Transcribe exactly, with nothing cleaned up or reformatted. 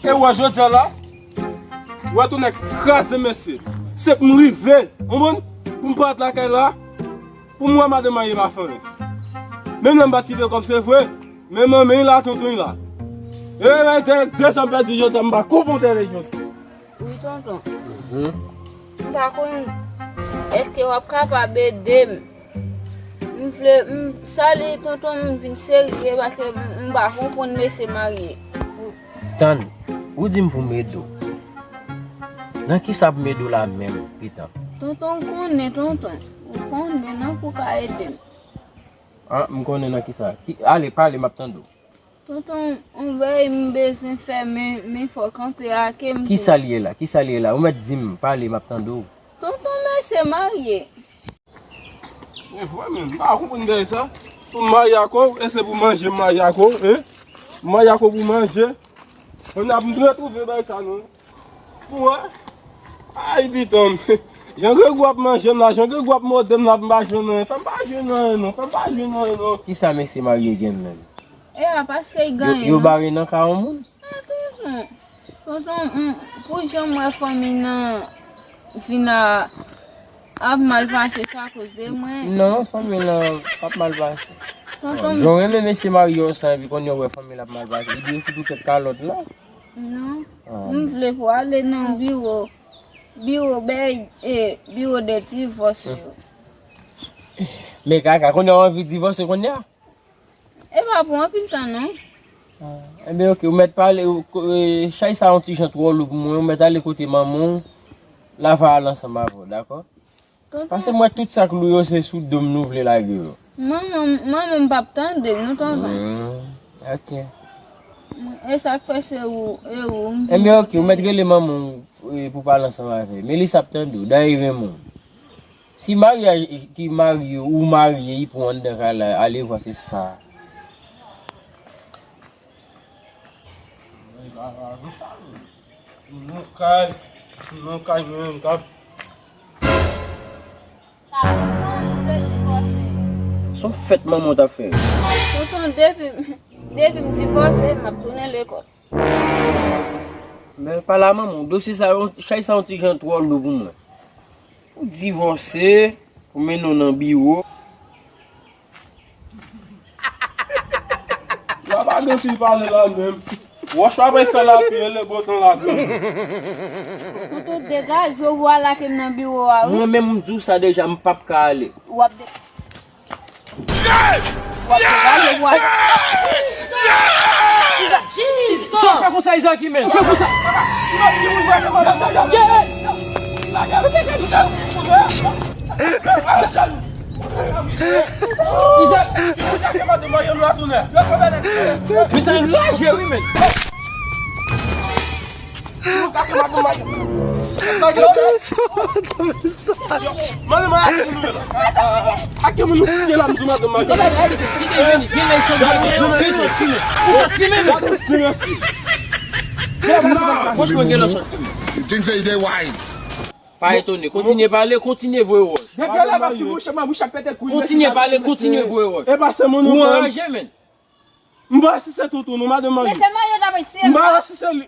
E w wè jodi a la, w wè tonton kraze mesye. Se pou m rive, w konprann? Pou m parèt lakay la, pou m wè madanm marye pa fè anyen. Menm lè m pa t kite kòb se vre, men manman la, tonton la. E men de, de san pèdi jodi a, m pa konprann tèlè jodi. Wi, tonton. M pa konn, èske w ap kapab ede m? M vle, m, sa li, tonton, m vin serye paske m, m pa konprann mesye marye. Tann, ou di m pou m ede w. Nan kisa pou m ede w la menm, pitan? Tonton, ou konnen, tonton. Ou konnen nan pou ka ede m. Ah, m konnen nan kisa. Ki, ale, pale, m ap tande w. Tonton, on bagay m bezwen fè, men, men fò kanpe a, ke m Kisa l ye la? Kisa l ye la? Ou mèt di m, pale, m ap tande w. Tonton, mesye marye. E vre menm, m pa konprann bagay sa. Pou m marye ak ou, e se pou manje m marye ak ou, hein? M marye ak ou pou manje. Kounye a m dwe twouve bagay sa non. Pou wè? Ay, pitan m. Jan Gregwa ap manje m la, jan Gregwa ap mòde m la, m pa jwenn anyen. Fè m pa jwenn anyen non, fè m pa jwenn anyen non. Kisa mesye marye gen menm? E a, paske l Yo, genyen yo non. Bare nan ka yon moun? Ah, tonton. Tonton, m, pou jan m wè fanmi nan vin a, ap mal pase, se akoz de mwen. Non, fanmi nan p ap mal pase. Tonton, Jan w renmen mesye marye w sa, epi kounye a w wè fanmi l ap mal pase. Li dwe fout ou tèt kalòt la. Non. Ah. M vle pou ale nan biwo, biwo bèy, e, biwo de divòs yo. Men kaka, kounye a w anvi divòse kounye a? E pa pou anpil tan non. Ah, enben, oke, ou mèt pale, ou, ko-, e, chay sa yon ti jan twò lou pou mwen, ou mèt ale kote manman w, l ap al ansanm avè w, dakò? Tonton. Paske m wè tout sa k lou yo, se sou do m nou vle lage yo. Manman, manman m p ap tande m, nou konprann? Hmm, oke. E sa k fè se ou, e ou, m vin Enben, oke, ou mèt rele manman w, e, pou pale ansanm avè l. Melisa ap tande w, dayè renmen w. Si maryaj ki marye ou marye, li pran anndan kay la, ale vwa se sa. Non kay, non kay, non kay. Sa konprann, m vle divòse. Se yon fèt manman w t ap fè. Tonton, depi, depi m divòse, m ap tounen lekòl. Men pale a manman w, dosye sa yo, chay sa yon ti jan twò lou pou mwen. Ou divòse, ou mennen w nan biwo. La pa gen anpil pale la menm. Wòch la pa fè lapli, e le bon tan la vini. Tonton, degaje w, vwa lage m nan biwo a, wi. Mwen menm, m di w sa deja, m p ap ka ale. W ap de- Sa w fè konsa, Izaki, men? Ou fè konsa. Izaki. Misye lage, wi, men. Ou atake madanm marye. Atake madanm marye. Madanm marye, atake moun. Atake moun, nou fouye la, m di madanm marye. Gade, gade, gade, vini, vini, vini, vini, vini, vini, vini. Franchman, gen lòt chòt. You think say they wise? Pa etone, kontinye pale, kontinye voye wòch. Depi lè pa sou mouche, mwen mouche ap pete kouy. Kontinye pale, kontinye voye wòch. E pa se moun ou anraje, men. M pa si se tonton non, madanm marye. Men se marye t ap tiye m. M pa si se li.